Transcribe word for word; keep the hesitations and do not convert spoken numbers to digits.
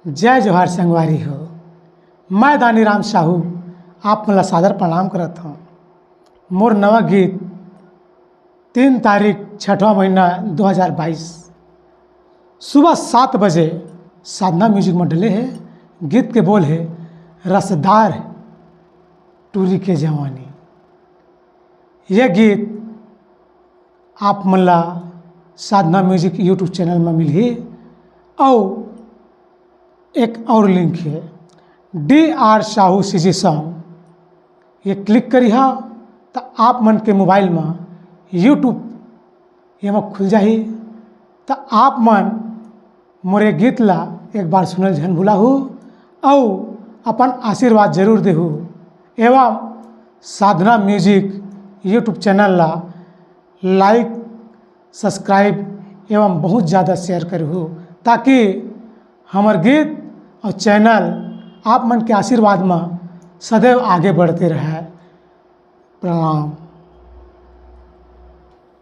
जय जोहार संगवारी हो, मैं दानी राम साहू आप मन ला सादर प्रणाम करत हूँ। मोर नवा गीत तीन तारीख छठवां महीना दो हज़ार बाईस सुबह सात बजे साधना म्यूजिक में डले हे। गीत के बोल हे रसदार टूरी के जवानी। ये गीत आप मन ला साधना म्यूजिक YouTube चैनल में मिलही। अउ एक और लिंक हे डी आर साहू सी जी सॉन्ग, ये क्लिक करिहा त आप मन के मोबाइल में YouTube ये में खुल जाही। त आप मन मोरे गीत ला एक बार सुनल झन भुलाहू अउ अपन आशीर्वाद जरूर देहू एवं साधना म्यूजिक YouTube चैनल ला लाइक, सब्सक्राइब एवं बहुत ज़्यादा शेयर करहू, ताकि हमर गीत और चैनल आप मन के आशीर्वाद में सदैव आगे बढ़ते रहे। प्रणाम।